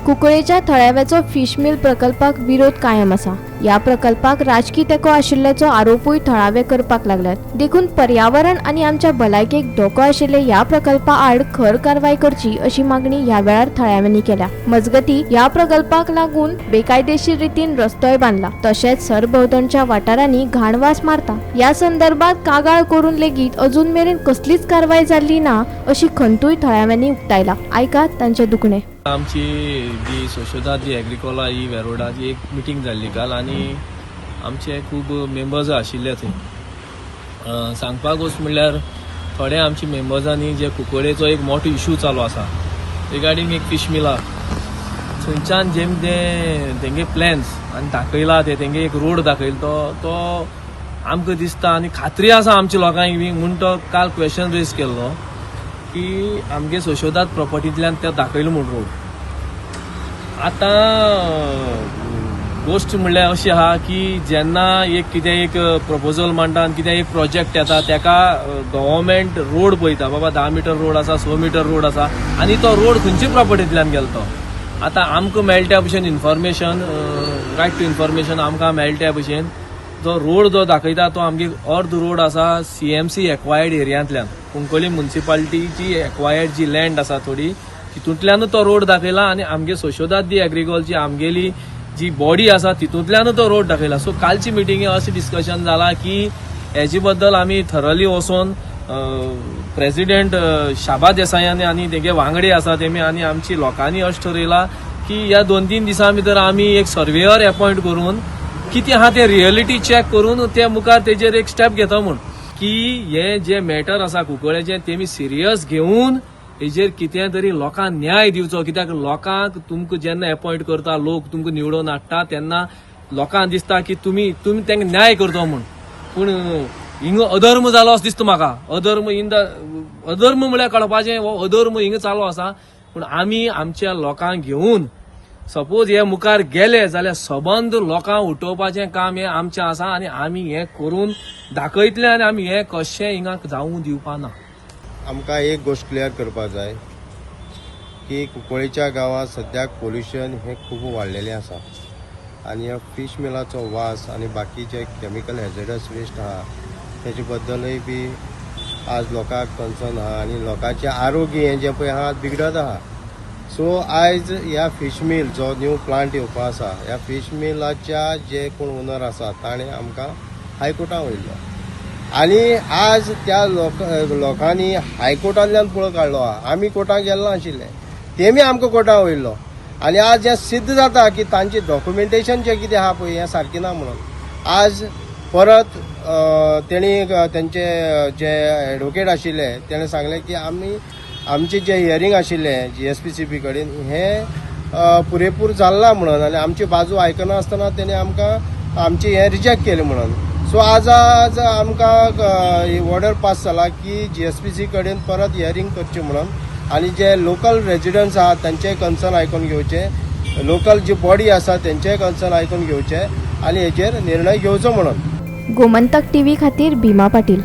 कुंकळेच्या थळाव्याचो fish मिल प्रकल्पाक विरोध कायम आसा. ह्या प्रकल्पाक राजकी तेंको आशिल्ल्याचो आरोपूय थळावे करपाक लागल्यात. देखून पर्यावरण आनी आमच्या भलायकेक धोको आशिल्ले ह्या प्रकल्पा आड खर कारवाय करची अशी मागणी ह्या वेळार थळाव्यांनी केल्या. मजगती, ह्या प्रकल्पाक लागून बेकायदेशीर रितीन रस्तोय बांदला, तशेंच सरभोंवतणच्या वाठारांनी घाणवास मारता. ह्या संदर्भात कागाळ करून लेगीत अजून मेरेन कसलीच कारवाय जाल्ली ना अशी खंतूय थळाव्यांनी उक्तायला. आयकात तांचे दुखणे. आमची जी सोशेदाद जी एग्रीकोला ही वेरोडाची एक मिटींग जाल्ली काल आनी आमचे खूब मेंबर्स आशिल्ले थंय. सांगपाक वच म्हणल्यार थोडे आमचे मेंबर्सांनी जे कुंकळेचो एक मोठो इशू चालू आसा रिगार्डींग एक फिश मिला, थंयच्यान जेम ते तेंगे प्लॅन्स आनी दाखयला, ते तेंगे एक रोड दाखयला, तो तो आमकां दिसता आनी खात्री आसा आमच्या लोकांक बी म्हूण तो काल क्वेश्चन रेज केल्लो की आमगे सोशोदाद प्रॉपर्टींतल्यान ते दाखयलो म्हूण रोड. आतां गोश्ट म्हणल्यार अशी आहा की जेन्ना एक कितें एक प्रपोजल मांडटा आनी कितें एक प्रोजेक्ट येता, तेका गव्हर्मेंट रोड पळयता, बाबा 10 मिटर रोड आसा, 6 मिटर रोड आसा आनी तो रोड खंयच्या प्रॉपर्टींतल्यान गेलो तो. आतां आमकां मेळटा त्या भशेन इन्फॉर्मेशन, रायट टू इन्फॉर्मेशन, आमकां मेळटा त्या भशेन जो रोड जो दाखयता तो आमगे अर्द रोड आसा सीएमसी एक्वायर्ड एरियांतल्यान, कुंकळी मुन्सिपालिटीची एक्वायर्ड जी लँड आसा थोडी, तितूंतल्यानूच तो रोड दाखयला आनी आमगे सोशोदाद दी एग्रीकॉलची आमगेली जी बॉडी आसा तितूंतल्यानूच तो रोड दाखयला. सो कालची मिटिंगे अशें डिस्कशन जाला की हेजे बद्दल आमी थरली वचोन प्रेसिडेंट शाबा देसायानी आनी तेगे वांगडी आसा तेमी आनी आमची लोकांनी अशें ठरयलां की ह्या 2-3 दिसां भितर आमी एक सर्वेयर एपॉयंट करून कितें आहा तें रियलिटी चॅक करून ते मुखार तेजेर एक स्टेप घेता म्हूण, की हे जे मॅटर आसा कुंकळ्याचें तेमी सिरियस घेवन हेजेर कितें तरी लोकांक न्याय दिवचो. कित्याक लोकांक तुमकां जेन्ना एपॉयंट करता, लोक तुमकां निवडून हाडटा तेन्ना लोकांक दिसता की तुमी तांकां न्याय करतो म्हूण. पूण हिंगा अधर्म जालो असो दिसता म्हाका. अधर्म इन the अधर्म म्हळ्यार कळपाचें हो अधर्म हिंगा चालू आसा. पूण आमी आमच्या लोकांक घेवन सपोज हे मुखार गेले जाल्यार सबंद लोकांक उठोवपाचें काम हें आमचें आसा आनी आमी हें करून दाखयतले आनी आमी हें कशें हिंगा जावूं दिवपा ना. आमकां एक गोश्ट क्लियर करपाक जाय की कुंकळीच्या गांवांत सद्याक पोल्युशन हें खूब वाडलेलें आसा आनी ह्या फीश मिलाचो वास आनी बाकीचे केमिकल हॅझर्डस वेस्ट आहा तेजे बद्दलूय बी आज लोकांक कन्सर्न आहा आनी लोकांचें आरोग्य हें जें पळय आहा बिगडत आहा. सो आयज ह्या फीश मिल जो न्यू प्लांट येवपा आसा, ह्या फीश मिलाच्या जे कोण ओनर आसा ताणें आमकां हायकोर्टान वयल्लो आनी आज त्या लोकांनी हायकोर्टांतल्यान पळो काडलो आहा. आमी कोर्टाक गेल्लो नाशिल्ले, तेमी आमकां कोर्टान वयल्लो आनी आज हें सिद्ध जाता की तांचें डॉक्युमेंटेशन जें कितें आहा पळय हें सारकें ना म्हणून आज परत तेणी तेंचे जे एडवोकेट आशिल्ले तेणें सांगलें की आमी आमचें जें हियरींग आशिल्लें जीएसपीसीबी कडेन हें पुरेपूर जाल्लां म्हणून आनी आमची बाजू आयकना आसतना तेणी आमकां आमचें हें रिजेक्ट केलें म्हणून. सो आज आमकां ऑर्डर पास जाला की जीएसपीसी कडेन परत हियरींग करचें म्हणून आनी जे लोकल रेजिडंट्स आहात तांचे कन्सर्न आयकून घेवचे, लोकल जी बॉडी आसा तेंचेय कन्सर्न आयकून घेवचे आनी हेजेर निर्णय घेवचो म्हणून. गोमंतक टीव्ही खातीर भीमा पाटील.